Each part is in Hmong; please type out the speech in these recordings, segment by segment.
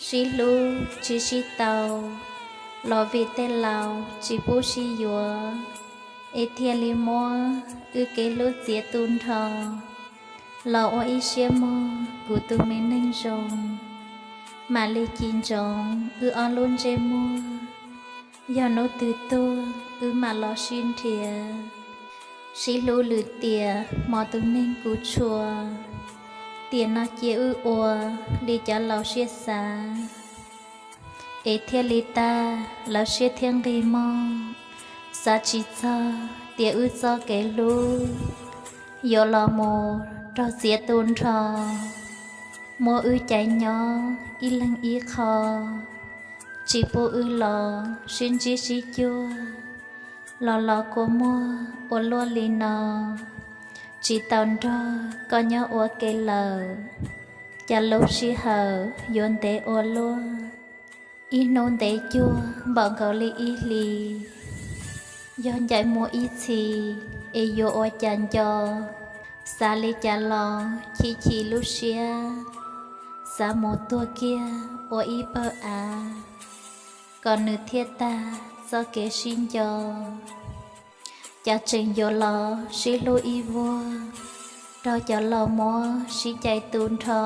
Sib hlub tsis sib tau, los vim tej laus tsis pub sib yuav, es thiaj li muab wb kev hlub txiav tu nrho, los ua ib siab mog kuv tus me neeg zoo, mam li ci ntsoov wb ob lub ntsej muag. Yog hnub twg tuag wb mam los sib nrhiav, sib hlub lwm tiam hmo tus neeg kuv tshua, tiam no cia wb ua li cov laus siab xav, es thiaj li tag lawv siab thiab nqi mog. Xav tsis txog tias wb txoj kev hlub yuav los mus raug txiav tu nrho, muab wb cais nyob ib leeg ib qho, tsis pub wb los sib ntsib sib cuag, los los kua muag ua luaj li no, tsis tau nrog koj nyob ua ke lawm, cas lub sij hawm yuav ntev ua luaj, ib hnub ntev cuag npaum nkaus li ib hlis. Yog ncaim mus ib txhis es yuav ua cas nco, xav li cas los chim chim lub siab, xav mus tuag kiag ua ib pawg av, kom nws thiaj tag txoj kev sib nco. Cas tseem yuav los sib hlub ib vuag, raug cov laus muab sib cais tu nrho,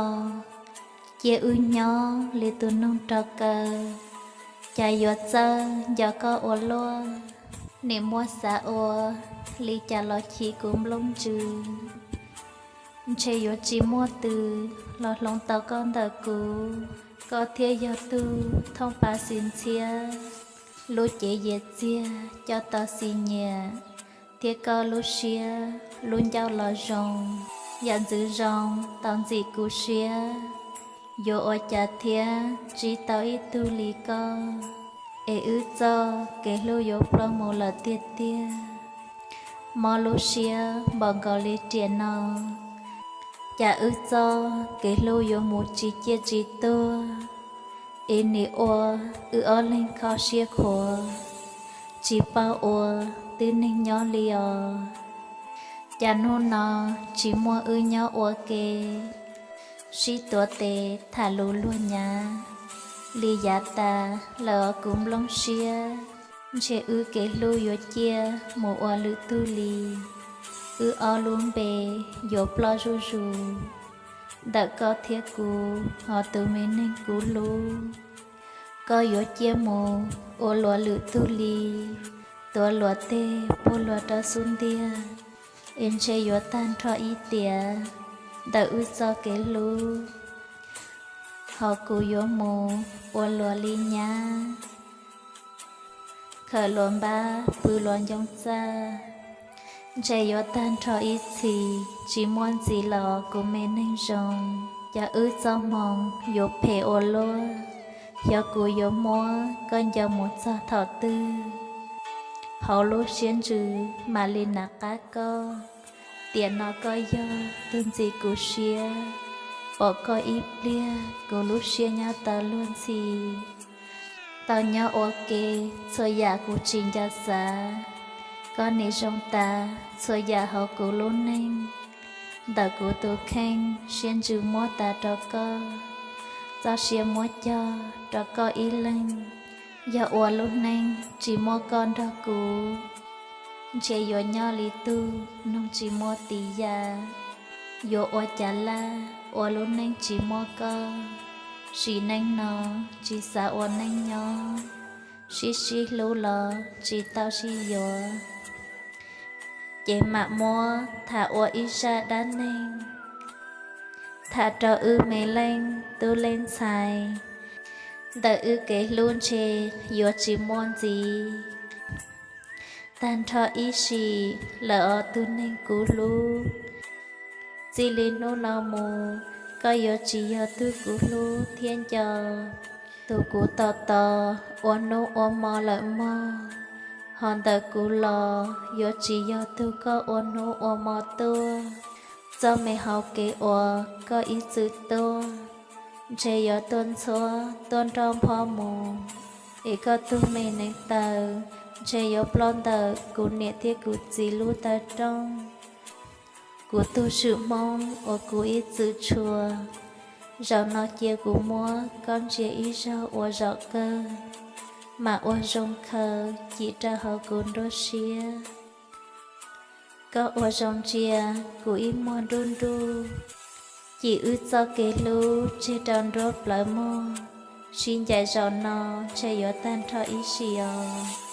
cia wb nyob li tus noog rau kaw, cas yuav txawj nco koj ua luaj, nim muab xav ua li cas los chim kuv nplooj ntsws. Ntshe yuav tsis muaj twg los hloov tau koj ntawm kuv, koj thiaj yog tug thooj pa xis ntxhiab, lub cev yias txiag coj tau xis nyiam, thiab koj lub siab lub ncauj los zoo, yam ntxwv zoo tau ntxim kuv siab. Yuav ua cas thiab ntsib tau ib tug li koj, es wb txoj kev hlub yuav ploj mus lawm tiag tiag. Mob lub siab npaum nkaus li riam no, cas wb txoj kev hlub yuav mus tsis ciaj tsis tuag, es nim ua wb ob leeg kho siab khuav, tsis paub ua tib neeg nyob li os. Cas hnub no tsis muaj wb nyob ua ke, sib tuav tes tham lus luag nyav li yav tas lawm os kuv nplooj siab. Ntshe wb kev hlub yuav ciaj mus ua lwm tug li, wb ob lub npe yuav ploj zuj zus ntawm koj thiab kuv hos tus me neeg kuv hlub. Koj yuav ciaj mus ua luag lwm tug li, tuav luag teg puag luag rau xub ntiag, es ntshe yuav tag nrho ib tiam ntawm wb txoj kev hlub, hos kuv yuav mus ua luag li nyab, khawm luag npab pw luag ncoo txaj. Ntshe yuav tag nrho ib txhis tsis muaj ntxiv los kuv me neeg zoo, cas wb txoj hmoo yuav phem ua luaj, xyov kuv yuav muab koj nco mus txog thaum twg. Hauv lub siab ntsws mam li nram qab koj, tiam no koj yog tug ntxim kuv siab, pom koj ib pliag kuv lub siab nyob tau luag ntxhi. Tau nyob ua ke txhua yam kuv tsis nco xav, koj nim zoo tas txhua yam hauv kuv lub neej. Ntawm kuv tus kheej siab ntsws muab tas rau koj, txoj sia muab cog rau koj ib leeg. Yog ua lub neej tsis muaj koj nrog kuv, ntshe yuav nyob li tug noog tsis muaj tis ya. Yuav ua cas laj ua lub neej tsis muaj koj, sim neej no tsis xav ua neej nyob, sib sib hlub los tsis tau sib yuav. Ces mam muab tham ua ib zaj dab neeg, tham rau wb me leej tub leej ntxhais, ntawm wb kev hlub ntshe yuav tsis muaj ntxiv. Tag nrho ib sim lawm os tus neeg kuv hlub, txij li hnub no mus koj yuav tsis yog tug kuv hlub thiab nco. Tus kuv tos tos ua hnub ua hmo lawm mog, ho ntawm kuv los yuav tsis yog tug koj ua hnub ua hmo tuaj. Txoj me hauv kev uas koj ib txwm tuaj, ntshe yuav tuaj ntxhuab tuaj nroj nphob mus, es koj tug me neev taw ntshe yuav ploj ntawm kuv niam thiab kuv txiv lub taw rooj. Kuv tug swm Hmoob uas kuv ib txwm tshua, Zaum no cia kuv muab koj ntsia ib zaug ua zaum kawg, mam ua zoo khaws cim rau hauv kuv nruab siab. Koj ua zoo ntsia kuv ib muag nruj nruj, cim wb txoj kev hlub tseg rau nruab plawv muag, sib ncaim zaum no ntshe yuav tag nrho ib sim os.